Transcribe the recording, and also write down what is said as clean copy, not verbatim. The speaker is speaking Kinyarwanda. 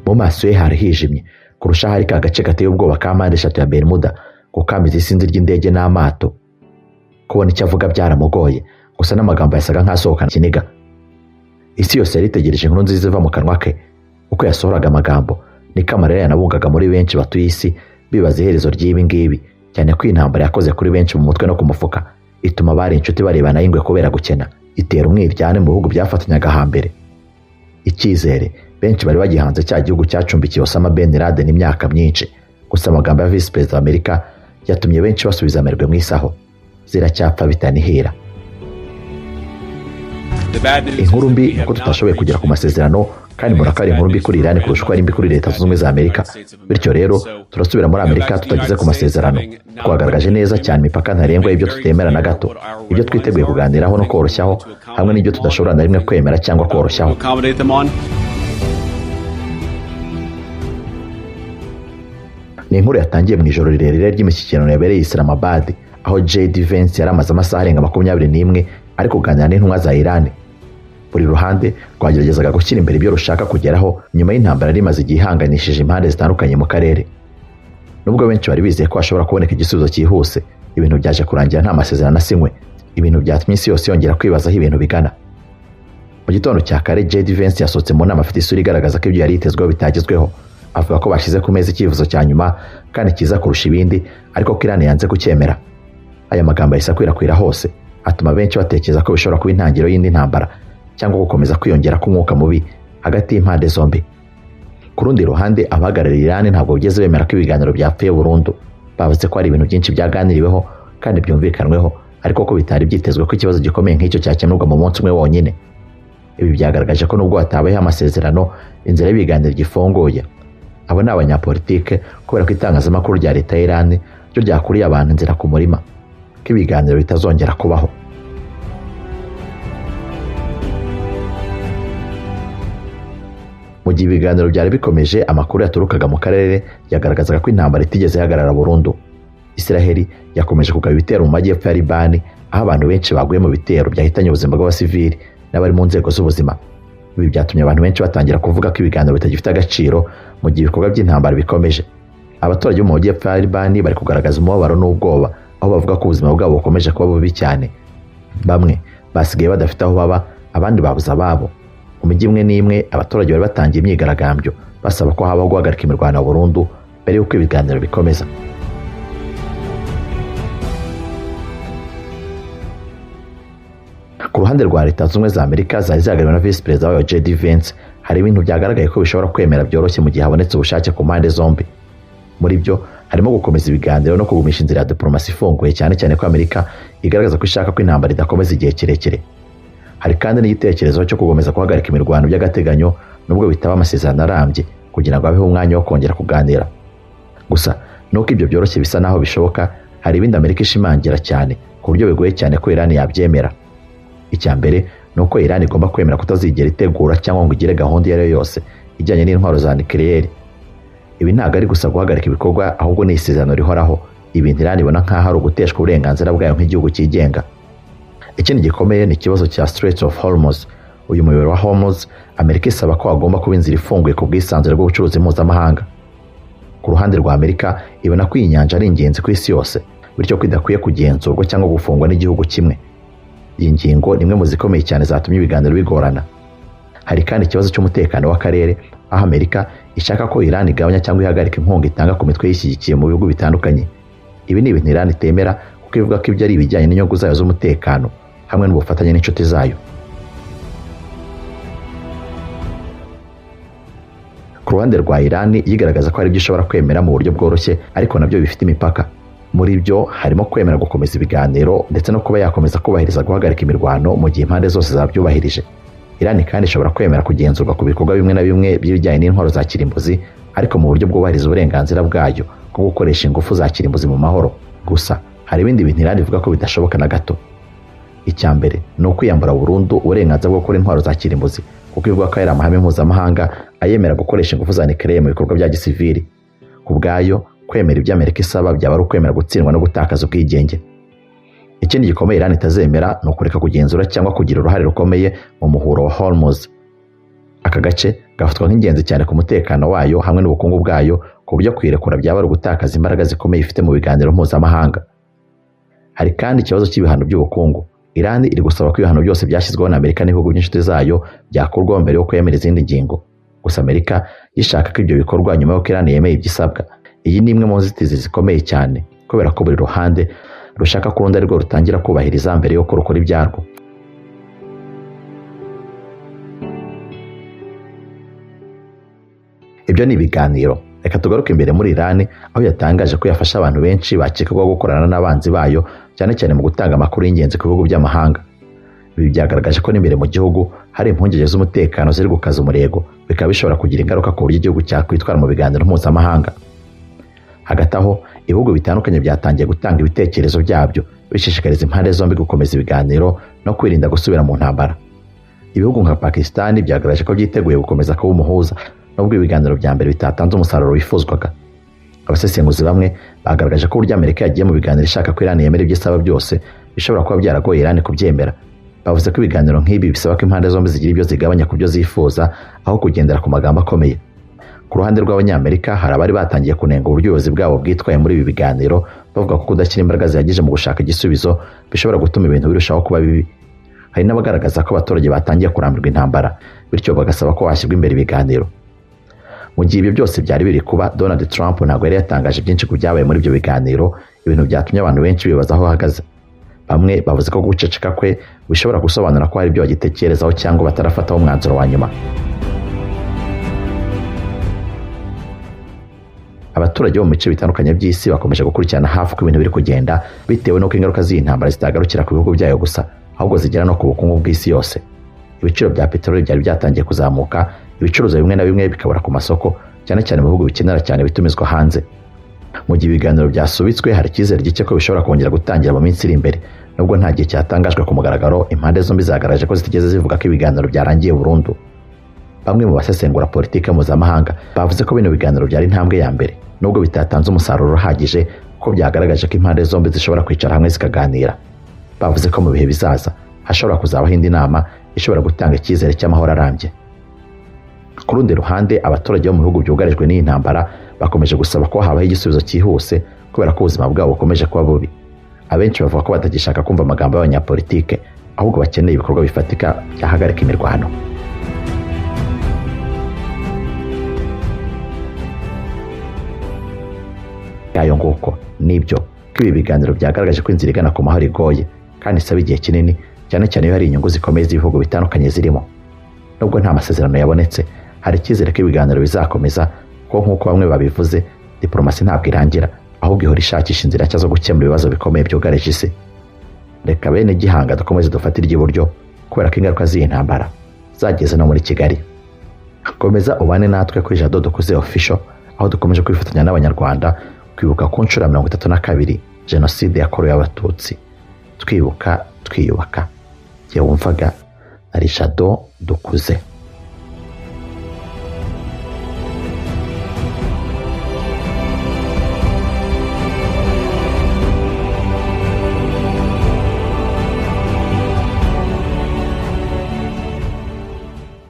Mu maso ye hari hijimye kurusha ahari ka gace gateye ubwoba ka mpande eshatu ya Bermuda, kuko kameze isinzi ry'indege n'amato. Kubona icyo avuga byaramugoye, gusa n'amagambo yasaga nk'asohokana ikiniga. Isi yose yari itegereje inkuru nziza iva mu kanwa ke. Uko yasohoraga amagambo niko amarira yanabungaga muri benshi batuye isi, bibaza iherezo ry'ibi ngibi, cyane ko iyi ntambara yakoze kuri benshi mu mutwe no ku mufuka, ituma abari inshuti barebana y'ingwe kubera gukena, itera umwiryane mu bihugu byafatanyaga hambere. Icyizere benshi bari bagihanze cya gihugu cyacumbikiye Osama Ben Laden imyaka myinshi. Gusa amagambo ya visi perezida wa Amerika yatumye benshi basubiza amerwe mu isaho, ziracyapfa bitanihira. Inkuru mbi ni uko tutashoboye kugera ku masezerano, kandi mbona ko ari inkuru mbi kuri Irani kurusha uko ari mbi kuri Leta Zunze Ubumwe za Amerika. Bityo rero turasubira muri Amerika tutageze ku masezerano. Twagaragaje neza cyane imipaka ntarengwa y'ibyo tutemera na gato, ibyo twiteguye kuganiraho no koroshyaho, hamwe n'ibyo tudashobora na rimwe kwemera cyangwa koroshyaho. Accommodate them on. Ni inkuru yatangiye mu ijoro rirerire ry'imishyikirano yabereye i Islamabad, aho JD Vance yari amaze amasaha arenga 21 ari kuganira n'intumwa za Iran. Buri ruhande rwageragezaga gushyira imbere ibyo rushaka kugeraho nyuma y'intambara yari imaze igihe ihanganishije impande zitandukanye mu karere. Nubwo benshi bari bizeye ko hashobora kuboneka igisubizo cyihuse, ibintu byaje kurangira nta masezerano asinywe, ibintu byatumye isi yose yongera kwibaza aho ibintu bigana. Mu gitondo cya kare, JD Vance yasohotse mu nama afite isura igaragaza ko ibyo yari yitezweho bitagezweho. Avuga ko bashyize ku meza icyifuzo cya nyuma kandi cyiza kurusha ibindi, ariko ko Iran yanze kucyemera. Aya magambo yahise akwirakwira hose, atuma benshi batekereza ko bishobora kuba intangiriro y'indi ntambara cyangwa gukomeza kwiyongera k'umwuka mubi hagati y'impande zombi. Ku rundi ruhande, abahagarariye Iran ntabwo bigeze bemera ko ibiganiro byapfuye burundu. Bavuze ko hari ibintu byinshi byaganiriweho kandi byumvikanweho, ariko ko bitari byitezwe ko ikibazo gikomeye nk'icyo cyakemurwa mu munsi umwe wonyine. Ibi byagaragaje ko nubwo hatabayeho amasezerano, inzira y'ibiganiro igifunguye. Abo ni abanyapolitike, kubera ko itangazamakuru rya leta ya Iran ryo ryakuriye abantu inzira ku murima ko ibiganiro bitazongera kubaho. Mu gihe ibiganiro byari bikomeje, amakuru yaturukaga mu karere yagaragazaga ko intambara itigeze ihagarara burundu. Isiraheli yakomeje kugaba ibitero mu majyepfo ya Libani, aho abantu benshi baguye mu bitero byahitanye ubuzima bw'abasivili n'abari mu nzego z'ubuzima. Ibi byatumye abantu benshi batangira kuvuga ko ibiganiro bitagifite agaciro mu gihe ibikorwa by'intambara bikomeje. Abaturage bo mu majyepfo ya Libani bari kugaragaza umubabaro n'ubwoba, aho bavuga ko ubuzima bwabo bukomeje kuba bubi cyane. Bamwe basigaye badafite aho baba, abandi babuze ababo. Mu mijyi imwe n'imwe, abaturage bari batangiye imyigaragambyo basaba ko habaho guhagarika imirwano burundu mbere y'uko ibiganiro bikomeza. Ku ruhande rwa Leta Zunze Ubumwe za Amerika zari zihagarariwe na visi perezida wayo JD Vance, hari ibintu byagaragaye ko bishobora kwemera byoroshye mu gihe habonetse ubushake ku mpande zombi. Muri byo harimo gukomeza ibiganiro no kugumisha inzira ya diplomasi ifunguye, cyane cyane ko Amerika igaragaza ko ishaka ko intambara idakomeza igihe kirekire. Hari kandi n'igitekerezo cyo gukomeza guhagarika imirwano by'agateganyo, nubwo bitaba amasezerano arambye, kugira ngo habeho umwanya wo kongera kuganira. Gusa nuko ibyo byoroshye bisa naho bishoboka, hari ibindi Amerika ishimangira cyane ku buryo bigoye cyane ko Iran yabyemera. Icya mbere ni uko Iran igomba kwemera kutazigera itegura cyangwa ngo igire gahunda iyo ari yo yose ijyanye n'intwaro za nucleaire. Ibi ntabwo ari gusa guhagarika ibikorwa, ahubwo ni isezerano rihoraho, ibintu Iran ibona nk'aho ari uguteshwa uburenganzira bwayo nk'igihugu cyigenga. Ikindi gikomeye ni ikibazo cya Strait of Hormuz. Uyu muyoboro wa Hormuz, Amerika isaba ko hagomba kuba inzira ifunguye ku bwisanzure bw'ubucuruzi mpuzamahanga. Ku ruhande rwa Amerika, ibona ko iyi nyanja ari ingenzi ku isi yose, bityo ko idakwiye kugenzurwa cyangwa gufungwa n'igihugu kimwe. Iyi ngingo ni imwe mu zikomeye cyane zatumye ibiganiro bigorana. Hari kandi ikibazo cy'umutekano w'akarere, aho Amerika ishaka ko Iran igabanya cyangwa ihagarika inkunga itanga ku mitwe yishyigikiye mu bihugu bitandukanye. Ibi ni ibintu Iran itemera, kuko ivuga ko ibyo ari ibijyanye n'inyungu zayo z'umutekano hamwe n'ubufatanye n'inshuti zayo. Ku ruhande rwa Iran, yigaragaza ko hari ibyo ishobora kwemera mu buryo bworoshye, ariko nabyo bifite imipaka. Muri byo harimo kwemera gukomeza ibiganiro ndetse no kuba yakomeza kubahiriza guhagarika imirwano mu gihe impande zose zabyubahirije. Iran kandi ishobora kwemera kugenzurwa ku bikorwa bimwe na bimwe by'ibijyanye n'intwaro za kirimbuzi, ariko mu buryo bwubahiriza uburenganzira bwayo bwo gukoresha ingufu za kirimbuzi mu mahoro. Gusa hari ibindi bintu Iran ivuga ko bidashoboka na gato. Icya mbere ni ukwiyambura burundu uburenganzira bwo gukora intwaro za kirimbuzi, kuko ivuga ko ari amahame mpuzamahanga ayemera gukoresha ingufu za nucleaire mu bikorwa bya gisivili. Ku bwayo, kwemera ibyo Amerika isaba byaba ari ukwemera gutsindwa no gutakaza ubwigenge. Ikindi gikomeye Iran itazemera ni ukureka kugenzura cyangwa kugira uruhare rukomeye mu muhuro wa Hormuz. Aka gace gafatwa nk'ingenzi cyane ku mutekano wayo hamwe n'ubukungu bwayo, ku buryo kuyirekura byaba ari ugutakaza imbaraga zikomeye ifite mu biganiro mpuzamahanga. Hari kandi ikibazo cy'ibihano by'ubukungu. Iran iri gusaba ko ibihano byose byashyizweho na Amerika n'ibihugu by'inshuti zayo byakurwaho mbere yo kwemera izindi ngingo. Gusa Amerika yishaka ko ibyo bikorwa nyuma y'uko Iran yemeye ibyisabwa. Iyi ni imwe mu nzitizi zikomeye cyane, kubera ko buri ruhande rushaka ko urundi arirwo rutangira kubahiriza mbere y'uko rukora ibyarwo. Ibyo ni ibiganiro. Reka tugaruke imbere muri Iran, aho yatangaje ko yafasha abantu benshi bakekwaho gukorana n'abanzi bayo, cyane cyane mu gutanga amakuru y'ingenzi ku bihugu by'amahanga. Ibi byagaragaje ko n'imbere mu gihugu hari impungenge z'umutekano ziri gukaza umurego, bikaba bishobora kugira ingaruka ku buryo igihugu cyakwitwara mu biganiro mpuzamahanga. Hagati aho, ibihugu bitandukanye byatangiye gutanga ibitekerezo byabyo, bishishikariza impande zombi gukomeza ibiganiro no kwirinda gusubira mu ntambara. Ibihugu nka Pakistan byagaragaje ko byiteguye gukomeza kuba umuhuza, nubwo ibiganiro bya mbere bitatanze umusaruro wifuzwaga. Abasesenguzi bamwe bagaragaje ko uburyo Amerika yagiye mu biganiro ishaka ko Iran yemera ibyo isaba byose bishobora kuba byaragoye Iran kubyemera. Bavuze ko ibiganiro nk'ibi bisaba ko impande zombi zigira ibyo zigabanya ku byo zifuza, aho kugendera ku magambo akomeye. Ku ruhande rw'Abanyamerika, hari abari batangiye kunenga uburyo ubuyobozi bwabo bwitwaye muri ibi biganiro, bavuga ko kudashyira imbaraga zihagije mu gushaka igisubizo bishobora gutuma ibintu birushaho kuba bibi. Hari n'abagaragaza ko abaturage batangiye kurambirwa intambara, bityo bagasaba ko hashyirwa imbere ibiganiro. Mu gihe ibyo byose byari biri kuba, Donald Trump ntabwo yari yatangaje byinshi ku byabaye muri ibyo biganiro, ibintu byatumye abantu benshi bibaza aho ahagaze. Bamwe bavuze ko guceceka kwe bishobora gusobanura ko hari ibyo bagitekerezaho cyangwa batarafataho umwanzuro wa nyuma. Abaturage bo mu bice bitandukanye by'isi bakomeje gukurikirana hafi uko ibintu biri kugenda, bitewe n'uko ingaruka z'iyi ntambara zitagarukira ku bihugu byayo gusa, ahubwo zigera no ku bukungu bw'isi yose. Ibiciro bya peteroli byari byatangiye kuzamuka, ibicuruzwa bimwe na bimwe bikabura ku masoko, cyane cyane mu bihugu bikenera cyane ibitumizwa hanze. Mu gihe ibiganiro byasubitswe, hari icyizere gike ko bishobora kongera gutangira mu minsi iri imbere. Nubwo nta gihe cyatangajwe ku mugaragaro, impande zombi zagaragaje ko zitigeze zivuga ko ibiganiro byarangiye burundu. Bamwe mu basesengura politiki mpuzamahanga bavuze ko bino biganiro byari intambwe ya mbere, nubwo bitatanze umusaruro uhagije, kuko byagaragaje ko impande zombi zishobora kwicara hamwe zikaganira. Bavuze ko mu bihe bizaza hashobora kuzabaho indi nama ishobora gutanga icyizere cy'amahoro arambye. Ku rundi ruhande, abaturage bo mu bihugu byugarijwe n'iyi ntambara bakomeje gusaba ko habaho igisubizo cyihuse, kubera ko ubuzima bwabo bukomeje kuba bubi. Abenshi bavuga ko batagishaka kumva amagambo y'abanyapolitike, ahubwo bakeneye ibikorwa bifatika byahagarika imirwano. Yayo nguko nibyo ko ibi biganiro byagaragaje ko inzira igana ku mahoro igoye kandi isaba igihe kinini, cyane cyane iyo hari inyungu zikomeye z'ibihugu bitandukanye zirimo. Nubwo nta masezerano yabonetse, hari icyizere ko ibiganiro bizakomeza, kuko nk'uko bamwe babivuze, diplomasi ntabwo irangira, ahubwo ihora ishakisha inzira nshya zo gukemura ibibazo bikomeye byugarije isi. Reka bene Gihanga dukomeze dufate iry'iburyo, kubera ko ingaruka z'iyi ntambara zageze no muri Kigali. Komeza ubane natwe kuri Jado Dukuze Official, aho dukomeje kwifatanya n'Abanyarwanda kwibuka ku nshuro ya 32 Jenoside yakorewe Abatutsi. Twibuka twiyubaka. Jye wumvaga ari Jado Dukuze.